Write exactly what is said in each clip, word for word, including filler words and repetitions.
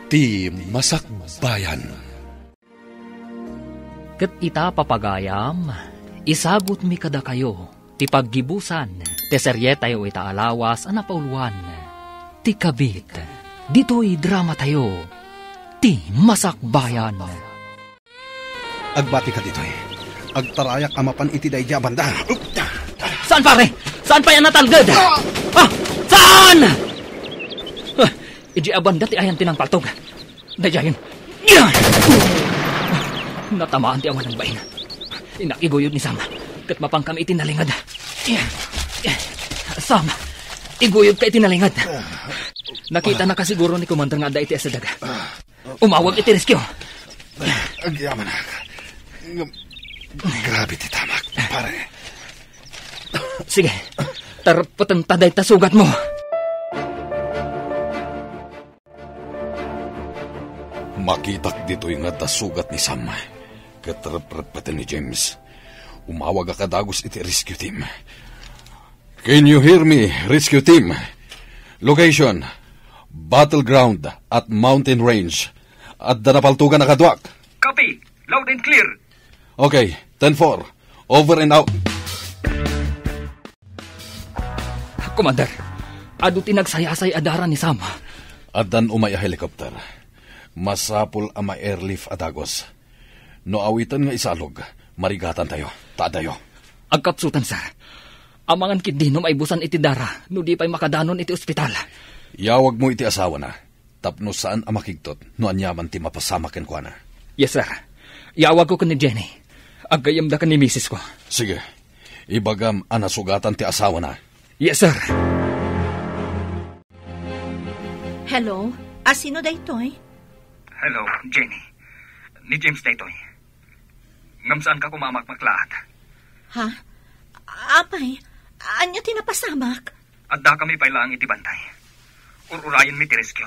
Ti Masakbayan. Ket ita, papagayam, isagutmi kadakayo ti paggibusan ti serietayo ita a lawas a napauluan, Ti Kabit. Ditoy dramatayo, Ti Masakbayan. Agbatika ditoy. Agtarayak a mapan iti daydi a banda. Saan, pare? Saan pay a natalged? Ah! Saan? Ah, idi a banda ti ayan ti nangpaltog. Daydiayen. Natamaan ti awan nagbain. Innak iguyod ni Sam. Ket mapankami iti nalinged. Sam, iguyodka iti nalinged. Nakita na kasiguro ni Commander nga adda iti asideg. Umawag iti rescue. Agyamanak. Ngem, grabe ti tamak, pare. Sige, tarpeten ta dayta sugatmo. Makitak ditoy nga adda sugat ni Sam, ket reprepeten ni James. Umawagak a dagus iti rescue team. Can you hear me, rescue team? Location, battleground at mountain range. Adda napaltogan a kaduak. Copy. Loud and clear. Okay, ten four. Over and out. Commander, adu ti nagsayasay a dara ni Sam. Addan umay a helicopter. Masapul a ma-airlift a dagus. No awiten nga isalog, marigatantayo. Ta addayo. Agkapsutan, sir. Amangan ketdi no maibusan iti dara, no di pay makadanon iti ospital. Yawagmo iti asawana tapno saan a makigtot no aniaman ti mapasamak kenkuana. Yes, sir. Yawagko ken ni Jenny. Aggayyemda ken ni misis ko. Sige. Ibagam a nasugatan ti asawana. Yes, sir. Hello? A, sino daytoy? Hello, Jenny. Ni James daytoy. Ngem saanka koma a makmaklaat. Ha? Apay, ania ti napasamak? Addakami pay laeng iti bantay. Ur-urayenmi ti rescue.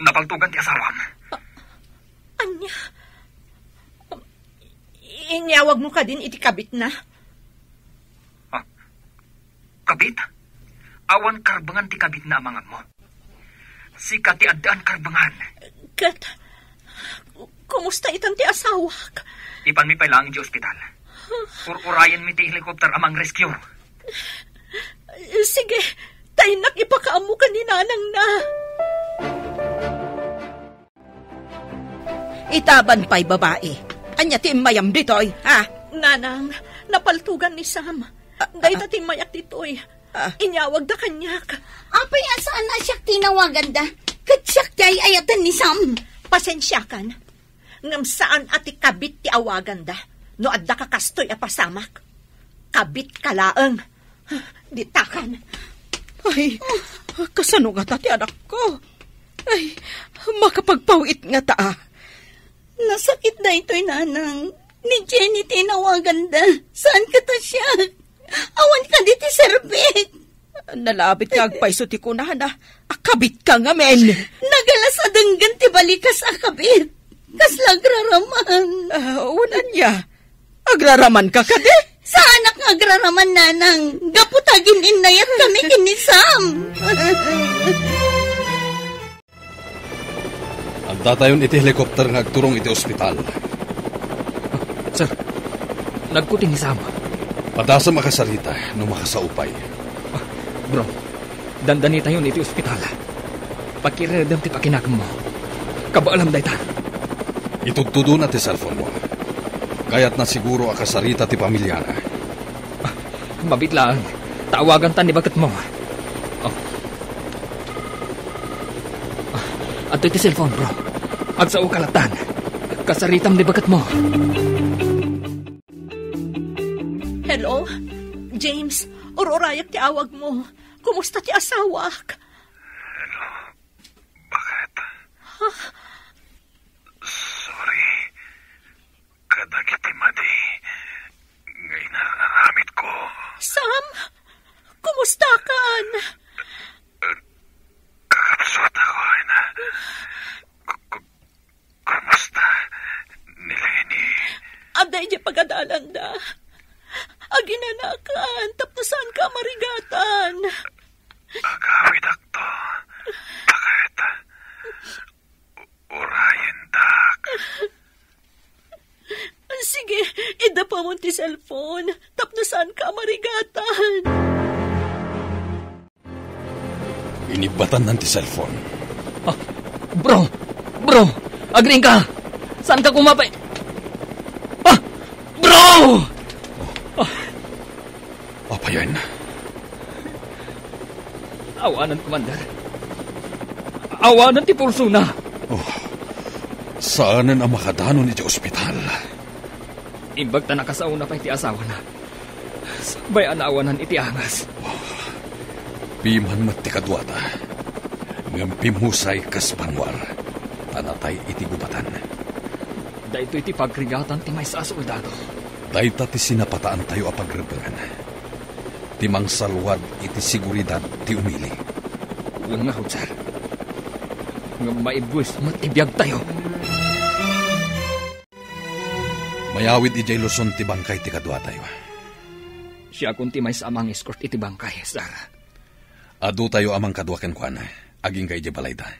Napaltogan ti asawam. A-, ania? Inyawagmo kadin iti kabitna? Ha? Kabit? Awan karbengan ti kabitna a mangammo. Sika ti addaan karbengan. Ket, kumusta itan ti asawak? Ipanmi pay laeng idiay ospital. Ur-urayenmi ti helicopter a mangrescue. Sige, ta innak ipakaammo ken ni nanangna. Itaban pay, babai. Ania ti immayam ditoy, ha? Nanang, napaltogan ni Sam. Ah, dayta ah. Ti immayak ditoy. Ah. Inyawagda kaniak. Apay a saan a siak ti inawaganda? Ket siak ti ay-ayaten ni Sam. Pasensiakan. Ngem saan a ti kabit ti awaganda no adda ka kastoy a pasamak. Kabitka laeng. Ditakan. Ay, kasano ngata ti anakko? Ay, makapagpaw-it ngata. Nasakit daytoy, nanang. Ni Jenny ti inawaganda. Saan kata siak? Awan kadi ti serbik. Nalabit nga agpayso ti kunana a kabitka ngamin. Nagalas a denggen ti balikas a kabit. Kasla agraraman. Ah, wen ania? Agraramanka kadi? Saanak nga agraraman, nanang. Gapu ta agin-innayat kami ken ni Sam. Addatayon iti helicopter nga agturong iti ospital. Sir, nagkuti ni Sam. Padasem a kasarita no makasao pay. Ah, bro, dandanitayon iti ospital. Pakiredem ti pakinakemmo. Kabaelam dayta. Itudtudona ti cellphone mo. Kayatna siguro a kasarita ti pamiliana. Ah, mabiit laeng. Tawaganta ni baketmo. Oh. Ah, adtoy ti cellphone, bro. Agsaoka lattan. Kasaritam ni baketmo. Hello? James, ur-urayak ti awagmo. Kumusta ti asawak? Hello? Baket? Ha? Sorry kadagiti madi nga inararamidko. Sam? Kumustakan? Kakapsutako, ina. Ku-, ku-, kumusta ni Lenny? Adda idiay pagadalanda. Aginanakan, tapno saanka a marigatan. Agawidakto, baket. Mo ti cellphone, tapno saanka a marigatan. Inibbatannan ti cellphone. Ah, bro! Bro! Agriingka! Saanka kumapay? Ah! Bro! Ah! Apayen? Awanen, Commander. Awanen ti pulsona. Oh, saanen a makadanon iti ospital. Imbag ta nakasaona pay ti asawana. Sakbay a naawanan iti angas. Piman met ti kaduada. Ngem pimmusay kas banwar. Ta natay iti gubatan. Daytoy ti pagrigatan ti maysa a soldado. Dayta ti sinapataantayo a pagrebbengan. Ti mangsalwad iti seguridad ti umili. Wen ngarud, sir. Ngem maibues met ti biagtayo. Mayawid idiay Luzon ti bangkay ti kaduatayo. Siakon ti maysa a mang-escort iti bangkay, sir. Adutayo a mangkadua kenkuana, agingga idiay balayda.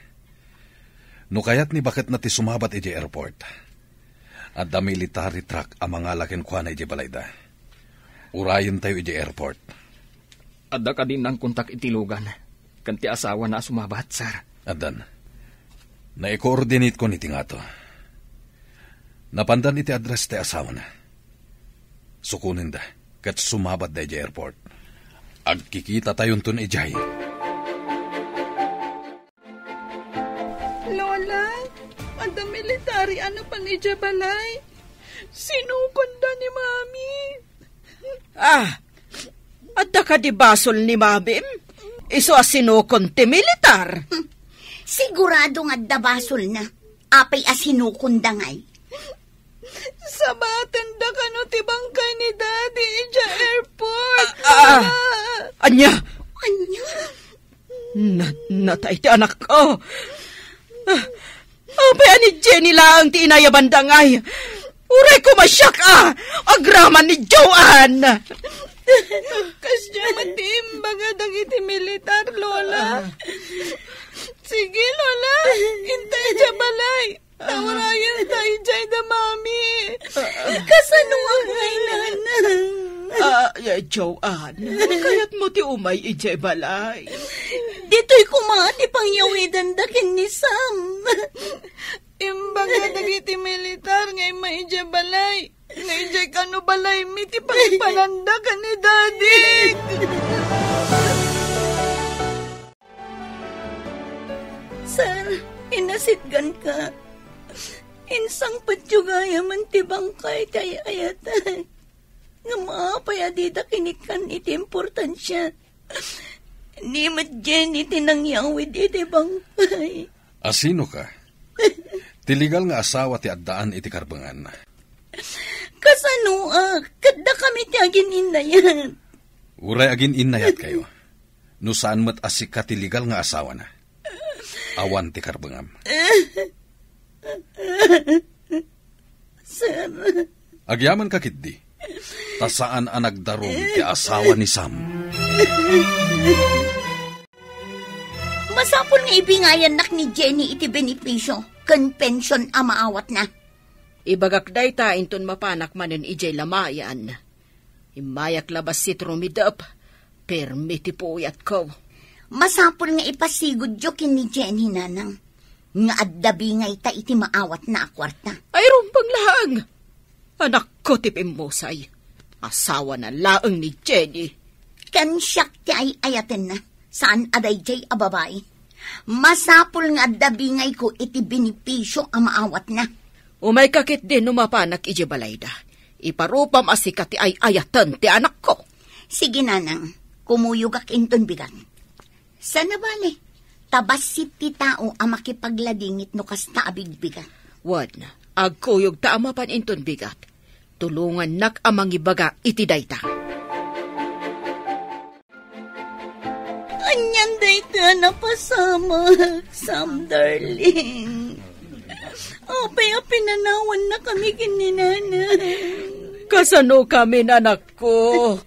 No kayat ni baketna ti sumabat idiay airport, adda military truck a mangala kenkuana idiay balayda. Urayentayo idiay airport. Adda kadi nangkontak iti Logan ken ti asawana a sumabat, sir? Addan. Naikoordinatekon iti ngato. Napandan iti address ti asawana. Sukonenda ket sumabatda idiay airport. Agkikitatayonton idiay. Lola, adda military a napan idiay balay. Sinukonda ni Mami. Ah, adda kadi basol ni Mamim? Isu a sinukon ti militar. Hmm. Sigurado nga adda basolna. Apay a sinukonda ngay? Sabatenda kano ti bangkay ni Daddy idiay airport. Ah, ah. Lola. Ania? Ania? Na, natay ti anakko. Ah, apay a ni Jenny laeng ti inayabanda ngay? Uray koma siak a agraman ni Joanne. Kasdiay met ti imbaga dagiti militar, Lola. Ah. Sige, Lola. Intay idiay balay. Taurayen ta idiay da Mami. Kasano ngay, Nanang? Ah, eh, Joanne, kayatmo ti umay idiay balay? Ditoy koma ti pangyawidenda ken ni Sam. Imbaga dagiti militar nga imma idiay balay. Nga idiay kano balaymi ti pangipananda ken ni Daddy. Sir, inasitganka. Insangpetyo gayamen ti bangkay ti ay-ayatan. Ngem apay a dida kinikkan iti importansia? Ni met Jenny ti nangyawid iti bangkay. Asinoka? Ti legal nga asawa ti addaan iti karbengan. Kasanoak? Ket dakami ti agin-innayat. Uray agin-innayatkayo. No saan met a sika ti legal nga asawana, awan ti karbengam. Sir. Agyamenka ketdi, ta saan a nagdarum ti asawa ni Sam. Masapul nga ibingayannak ni Jenny iti benepisio ken pension a maawatna. Ibagak dayta inton mapanak manen idiay lamayan. Immayak la bassit rumidep, permi ti puyatko. Masapul nga ipasigudyo ken ni Jenny, Nanang, nga adda bingayta iti maawatna a kuarta. Ay, rumbeng laeng! Anakko ti pimmusay. Asawana laeng ni Jenny. Ken siak ti ay-ayatenna. Saan a daydiay a babai. Masapul nga adda bingayko iti benepisio a maawatna. Umayka ketdi no mapanak idiay balayda. Iparupam a sika ti ay-ayaten ti anakko. Sige, Nanang, kumuyogak inton bigat. Saan a bale, ta bassit ti tao a makipagladingit no kasta a bigbigat. Wen, agkuyogta a mapan inton bigat. Tulongannak a mangibaga iti dayta. Anian daytoy a napasamak, Sam darling? Apay a pinanawannakami ken ni Nanang? Kasanokamin, anakko?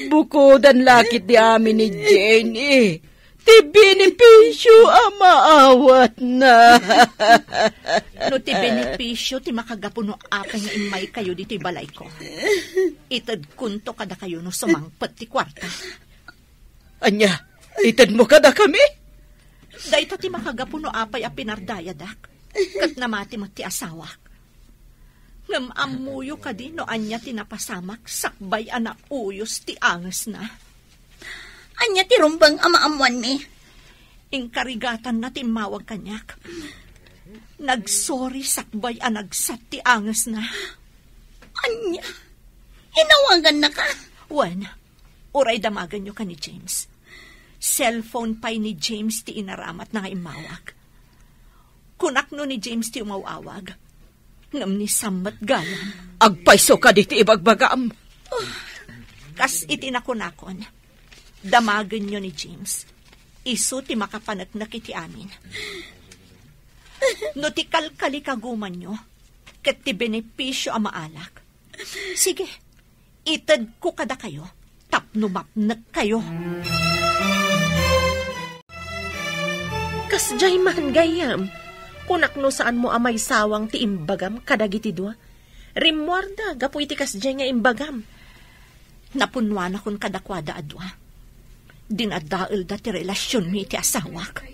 Bukodan la ketdi amin ni Jenny ti benepisio a maawatna. No ti benepisio ti makagapu no apay nga immaykayo ditoy balayko, itedkonto kadakayo no sumangpet ti kuarta. Ania, itedmo kadakami? Dayta ti makagapu no apay a pinardayadak, ket namati met ti asawak. Ngem ammoyo kadi no ania ti napasamak sakbay a nauyos ti angesna? Ania ti rumbeng a maammoanmi? Inkarigatanna ti immawag kaniak. Nagsorry sakbay a nagsat ti angesna. Ania? Inawagannaka? Wen, uray damagenyo ken ni James. Cellphone pay ni James ti inaramatna nga immawag. Kunak no ni James ti umaw-awag, ngem ni Sam met gayam. Agpayso kadi ti ibagbagam. Kas iti nakunakon, damagenyo ni James. Isu ti makapaneknek iti amin. No ti kalkalikagumanyo ket ti benepisio a maalak, sige, itedko kadakayo tapno mapnekkayo. Kasdiay man, gayyem. Kunak no saanmo a maisawang ti imbagam kadagiti dua. Rimmuarda gapu iti kasdiay nga imbagam. Napunnoanakon kadakuada a dua. Dinadaelda ti relasionmi iti asawak.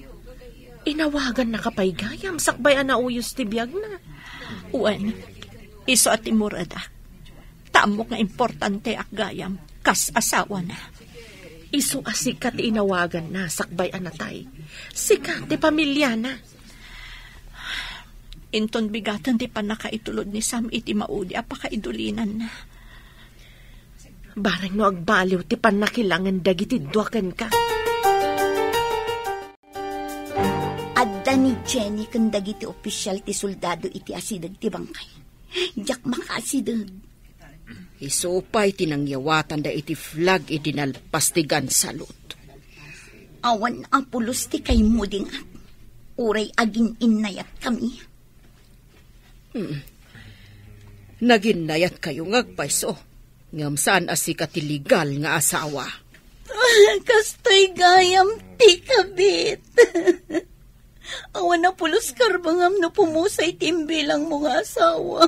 Inawagannaka pay, gayyem, sakbay a nauyos ti biagna? Wen, isu a timmuredak. Ta ammok nga importanteak, gayyem, kas asawana. Isu a sika ti inawaganna sakbay a natay. Sika ti pamiliana. Inton bigaten ti pannakaitulod ni Sam iti maudi a pakaidulinanna. Bareng no agbaliw ti pannakilangen dagiti dua kenka. Adda ni Jenny ken dagiti ofisial ti soldado iti asideg ti bangkay. Diak makaasideg. Isu pay ti nangyawatanda iti flag idi nalpas ti gun salute. Awan a pulos ti kaimudingak. Uray agin-innayatkami. Hmm. Naginnayatkayo nga agpayso, ngem saan a sika ti legal nga asawa. Kastoy gayam ti kabit. Awan a pulos karbengam no pumusay ti imbilangmo nga asawa.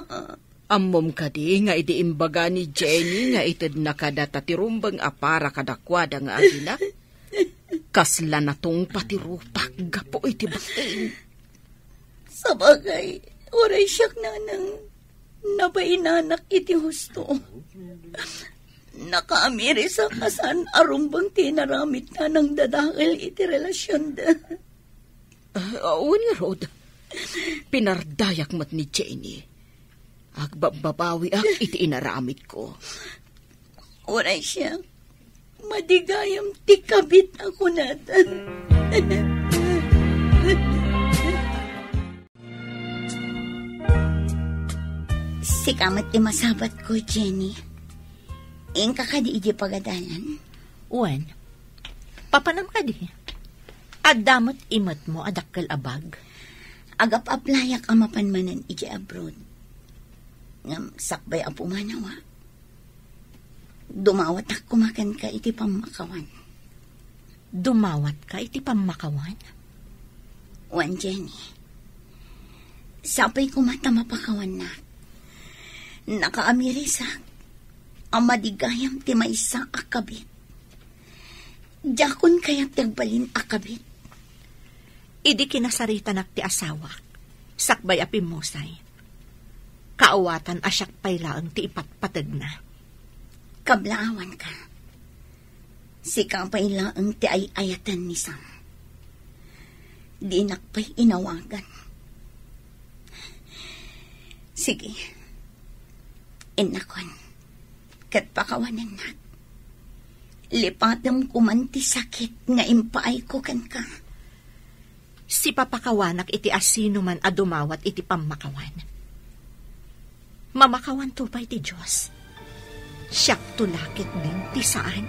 Ammom kadi nga idi imbaga ni Jenny nga itedna kadata ti rumbeng a para kadakuada nga agina, kasla natungpa ti rupak gapu iti bating. Sabagay, uray siak nanang nabainanak iti husto. Nakaamirisak a saan a rumbeng ti inaramidta nang dadael iti relasionda. Ah, wen ngarud, pinardayak met ni Jenny. Agbabbabawiak iti inaramidko. Uray siak, madi gayam ti kabit a kunada. Sika met ti masabatko, Jenny. Inka kadi idiay pagadalan? Wen. Papanam kadi? Adda met imetmo a dakkel a bag? Agap-aplayak a mapan manen idiay abroad. Ngem sakbay a pumanawa, dumawatak koma kenka iti pammakawan. Dumawatka iti pammakawan? Wen, Jenny. Sapay koma ta mapakawannak. Nakaamirisak a madi gayam ti maysa a kabit. Diakon kayat ti agbalin a kabit. Idi kinasaritanak ti asawak, sakbay a pimmusay, kaawatan a siak pay laeng ti ipatpategna. Kablaawanka. Sika pay laeng ti ay-ayaten ni Sam. Dinak pay inawagan. Sige. Innakon. Ket pakawanennak. Lipatem koman ti sakit nga impaayko kenka. Sipapakawanak iti asinoman a dumawat iti pammakawan. Mamakawanto pay ti Dios. Siakto la ketdin ti saan.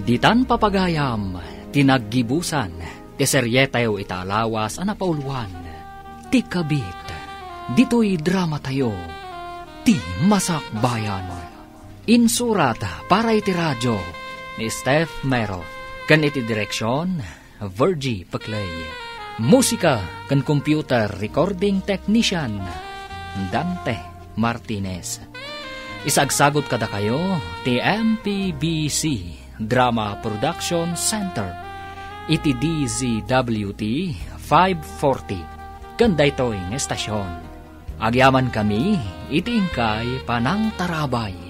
Ditan papagayam ti naggibusan ti serietayo ita a lawas a napauluan, Ti Kabit. Ditoy dramatayo, Ti Masakbayan. Insurat para iti radio ni Steph Mero ken iti direksion Virgie Peclay. Musika ken computer recording technician, Dante Martinez. Isagsagot kadakayo ti M P B C Drama Production Center iti D Z W T five forty ken daytoy nga estasion. Agyamankami iti inkay panangtarabay.